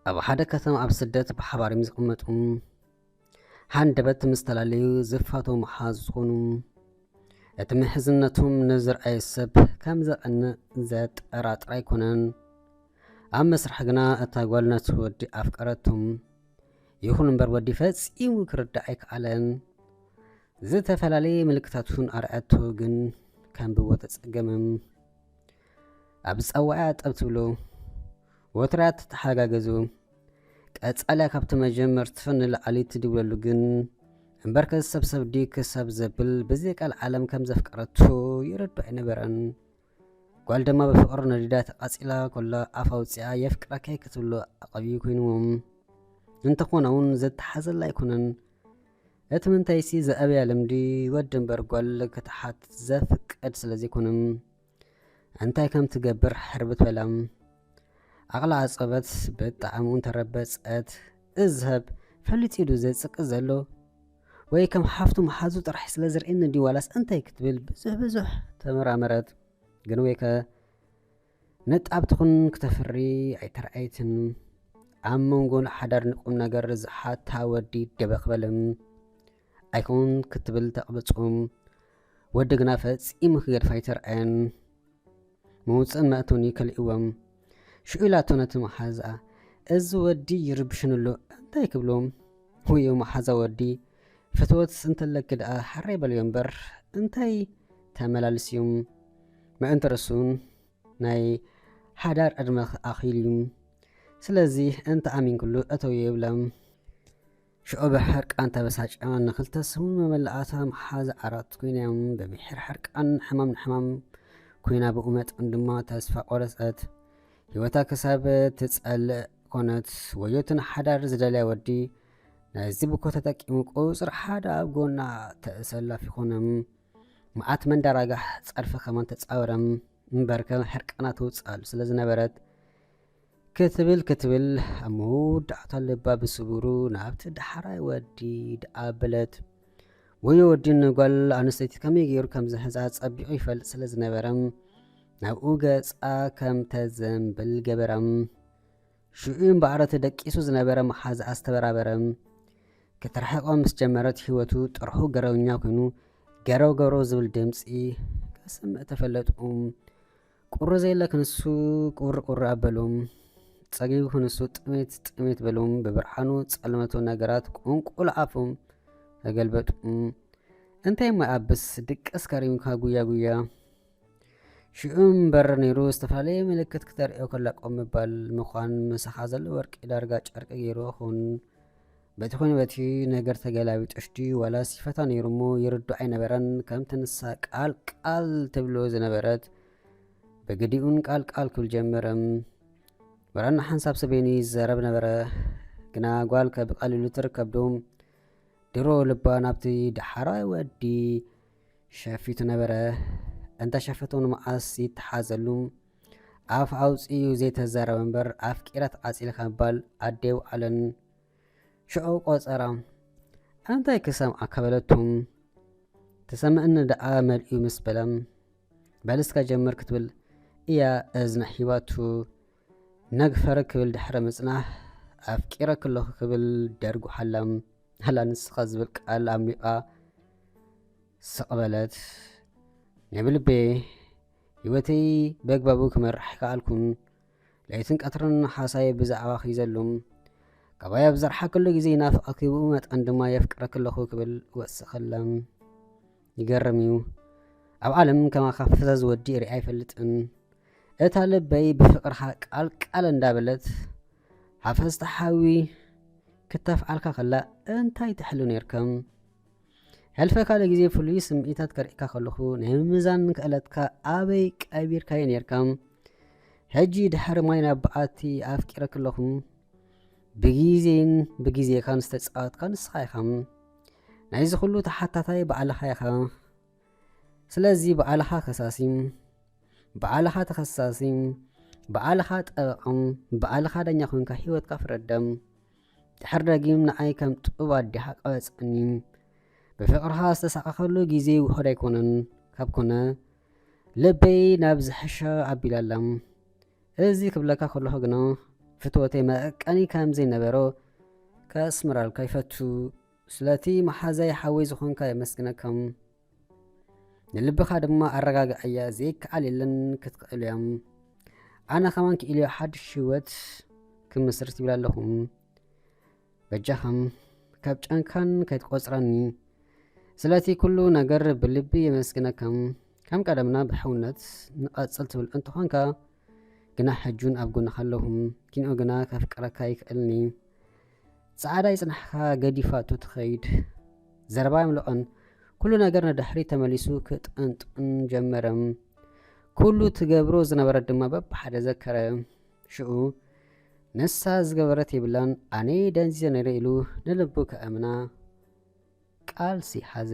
ኣብ ሓደ ከተማ ኣብ ስደት ብሓባር እዮም ዝቕመጡ። ሃንደበት ምስ ተላለዩ ዝፋተዉ መሓዙ ዝኾኑ። እቲ ምሕዝነቶም ንዝርኣየ ሰብ ከም ዘቐንእ ዘጠራጥር ኣይኮነን። ኣብ መስርሕ ግና እታ ጓል ነቲ ወዲ ኣፍቀረቶም። ይኹን እምበር ወዲ ፈጺሙ ክርዳእ ኣይከኣለን። ዝተፈላለየ ምልክታቱን ኣርኣያቶ ግን ከንብቦ ተጸገመ። ኣብ ጸዋያ ጠብ ትብሎ፣ ወትራ ትተሓጋገዙ። ቀጻልያ ካብቲ መጀመርትኡ ንላዕሊ ትድውለሉ ግን እምበርከ ሰብ ሰብ ድዩ ክሳብ ዘብል ብዘይ ቃል ዓለም ከም ዘፍቀረቶ ይረድኦ ኣይነበረን። ጓል ድማ ብፍቕሪ ነዲዳ ተቓጺላ ኮላ ኣፍ ኣውጺኣ የፍቅረካ እየ ክትብሎ ኣቐብዩ ኮይንዎም። እንተኾነ እውን ዘተሓዘላ ኣይኮነን። እቲ ምንታይሲ ዝኣበያ ልምዲ ወዲ እምበር ጓል ክትሓት ዘፍቅድ ስለ ዘይኮነ እንታይ ከም ትገብር ሕርብት በላ። ዓቕላ ኣጸበት ብጣዕሚ እውን ተረበጸት። እዚ ሰብ ፈሊጡ ዩ ዶ ዘጽቅጥ ዘሎ? ወይ ከም ሓፍቱ መሓዙ ጥራሕ ስለ ዝርእየኒ ድዩ ዋላስ እንታይ ክትብል ብዙሕ ብዙሕ ተመራመረት። ግን ወይከ ነጣብ ትኹን ክተፍሪ ኣይተረኣየትን። ኣብ መንጎ ንሓዳር ንቁም ነገር ዝሓታ ወዲ ደበኽ በለ። ኣይኮን ክትብል ተቕብጾም። ወዲ ግና ፈጺሙ ክገድፋ ኣይተረኣየን። መውጽእን መእተውን ይከልእዎም። ሽዑ ኢላቶ ነቲ መሓዛኣ፣ "እዚ ወዲ ይርብሽኒ ኣሎ፣ እንታይ ክብሎ?" ውዮ መሓዛ ወዲ፣ "ፍትወት እንተለኪ ደኣ ሓራይ በልዮ እምበር፣ እንታይ ተመላልስዮም?" ምእንቲ ርእሱን ናይ ሓዳር ዕድመ ኣኺሉ እዩ። ስለዚ እንተ ኣሚንክሉ እተውዮ ይብላ። ሽዑ ብሕርቃን ተበሳጭያ ንኽልተ ሰሙን መመላእታ መሓዛ ዓራት ኮይና። ብምሒር ሕርቃን ሕማም ንሕማም ኮይና፣ ብኡ መጠን ድማ ተስፋ ቆረጸት። ህይወታ ክሳብ ትጸልእ ኮነት። ወዮ እቲ ንሓዳር ዝደልያ ወዲ ነዚ ብኮ ተጠቂሙ ቁጽሪ ሓደ ኣብ ጎና ተሰላፊ ኮነ። መዓት መንዳራጋሕ ጸርፊ ከማን ተጻወረ። እምበርከ ሕርቃና ትውጽኣሉ ስለ ዝነበረት ክትብል ክትብል ኣብ መወዳእታ ልባ ብስውሩ ናብቲ ዳሕራይ ወዲ ደኣ ኣበለት። ወዮ ወዲ ንጓል ኣንስተይቲ ከመይ ገይሩ ከም ዝሕዛ ጸቢቑ ይፈልጥ ስለ ዝነበረ ናብኡ ገጻ ከም ተዘንብል ገበራ። ሽዑ እምበኣር እቲ ደቂሱ ዝነበረ መሓዛ ኣስተበራበረ። ክትርሕቖ ምስ ጀመረት ህይወቱ ጥርሑ ገረውኛ ኮይኑ ገረው ገረው ዝብል ድምጺ ከስምዕ ተፈለጡ። ቁሪ ዘየለ ክንሱ ቁሪ ቁሪ ኣበሎም። ጸጊቡ ክንሱ ጥሜት ጥሜት በሎም። ብብርሃኑ ጸልመቱ ነገራት ቁንቁል ኣፎም ተገልበጡ። እንታይ እሞ ኣብስ ድቅስ ከሪምካ ጉያ ጉያ። ሽዑ እምበር ነይሩ ዝተፈላለየ ምልክት ክተርእዮ ከላ ቆም ምባል ምዃን ምሳኻ ዘሎ ወርቂ ዳርጋ ጨርቂ ገይሩ ኹን። በቲ ኾነ በቲ ነገር ተገላቢጦሽ ድዩ ዋላስ ይፈታ ነይሩ እሞ ይርዶ ኣይነበረን። ከምቲ ንሳ ቃል ቃል ትብሎ ዝነበረት ብግዲኡን ቃል ቃል ክብል ጀመረ። ወራና ሓንሳብ ሰበይኑ ይዛረብ ነበረ። ግና ጓልከ ብቐሊሉ ትርከብ ዶ? ድሮ ልባ ናብቲ ደሓራይ ወዲ ሸፊቱ ነበረ። እንተ ሸፈቶ ንመዓስ ይተሓዘሉ? ኣፍ ኣውጺኡ ዘይተዛረበ እምበር ኣፍቂራ ተቓጺለ ካብ ምባል ኣደይ ውዓለን። ሽዑ ቆጸራ፣ "እንታይ ክሰምዓካ?" በለቶም። "ትሰምዕኒ ደኣ መልዩ" ምስ በለ፣ "በል እስከ ጀምር" ክትብል እያ እዝና ሂባቱ። ነግፈረ ክብል ድሕሪ ምጽናሕ፣ "ኣፍቂረኪ ኣለኹ" ክብል ደርጉሓላ። ሃላ ንስኻ ዝብል ቃል ኣምሊቓ ስቕ በለት። ናይ ብልቤ፣ ህይወተይ በግባቡ ክመርሕ ኣይከኣልኩን። ለይትን ቀትርን ሓሳየ ብዛዕባኺ ዘሉም። ካባይ ኣብ ዘርሓክሉ ግዜ ይናፍቐኪ፣ ብኡ መጠን ድማ የፍቅረኪ ኣለኹ ክብል ወሰኸላ። ይገርም እዩ። ኣብ ዓለም ከማኻ ፈዛዝ ወዲ ሪኣ ኣይፈልጥን። እታ ልበይ ብፍቕርኻ ቃል ቃል እንዳበለት፣ ሓፈስቲ ሓዊ ክተፍዓልካ ከላ እንታይ ትሕሉ ነይርካ? ሕልፈ ካልእ ግዜ ፍሉይ ስምዒታት ከርእየካ ከለኹ ናይ ምምዛን ክእለትካ ኣበይ ቀቢርካዮ ነይርካ? ሕጂ ድሕሪ ማይ ናብ በዓቲ ኣፍቂረኪ ኣለኹ። ብግዜን ብግዜኻን ዝተጻወትካ ንስኻ ኢኻ። ናይዚ ኩሉ ተሓታታይ ባዕልኻ ኢኻ። ስለዚ ባዕልኻ ከሳሲ፣ ባዕልኻ ተኸሳሲ፣ ባዕልኻ ጠበቓ፣ ባዕልኻ ዳኛ ኮንካ ህይወትካ ፍረዳ። ድሕር ደጊም ንዓይ ከም ጡብ ኣዴኻ ቀበጸኒ። ብፍቕርኻ ዝተሳቐኸሉ ግዜ ውሑድ ኣይኮነን። ካብ ኮነ ልበይ ናብ ዝሕሸ ኣቢላ ኣላ። እዚ ክብለካ ከለኹ ግና ፍትወተይ መዕቀኒ ከም ዘይነበሮ ከስምረልካ ይፈቱ። ስለቲ መሓዛይ ሓወይ ዝኾንካ የመስግነካ። ንልብኻ ድማ ኣረጋግኣያ፣ ዘይከኣል የለን፣ ክትክእል እያ። ኣነ ከማን ክኢልዮ ሓድሽ ህይወት ክምስርት ይብል ኣለኹ። በጃኻም ካብ ጨንካን ከይትቆጽረኒ። ስለቲ ኩሉ ነገር ብልቢ የመስግነካ። ከም ቀደምና ብሕውነት ንቐጽል ትብል እንተኾንካ ግና ሕጁን ኣብ ጎንኻ ኣለኹ። ኪንኦ ግና ከፍቅረካ ይክእልኒ። ጻዕዳ ይጽናሕካ ገዲፋቶ ትኸይድ። ዘረባ ይምልቐን ኩሉ ነገር ንድሕሪ ተመሊሱ ክጥንጥን ጀመረ። ኩሉ ትገብሮ ዝነበረ ድማ በብሓደ ዘከረ። ሽኡ ንሳ ዝገበረት የብላን፣ ኣነ ደንዚዘ ነይረ ኢሉ ንልቡ ከእምና ቃልሲ ሓዘ።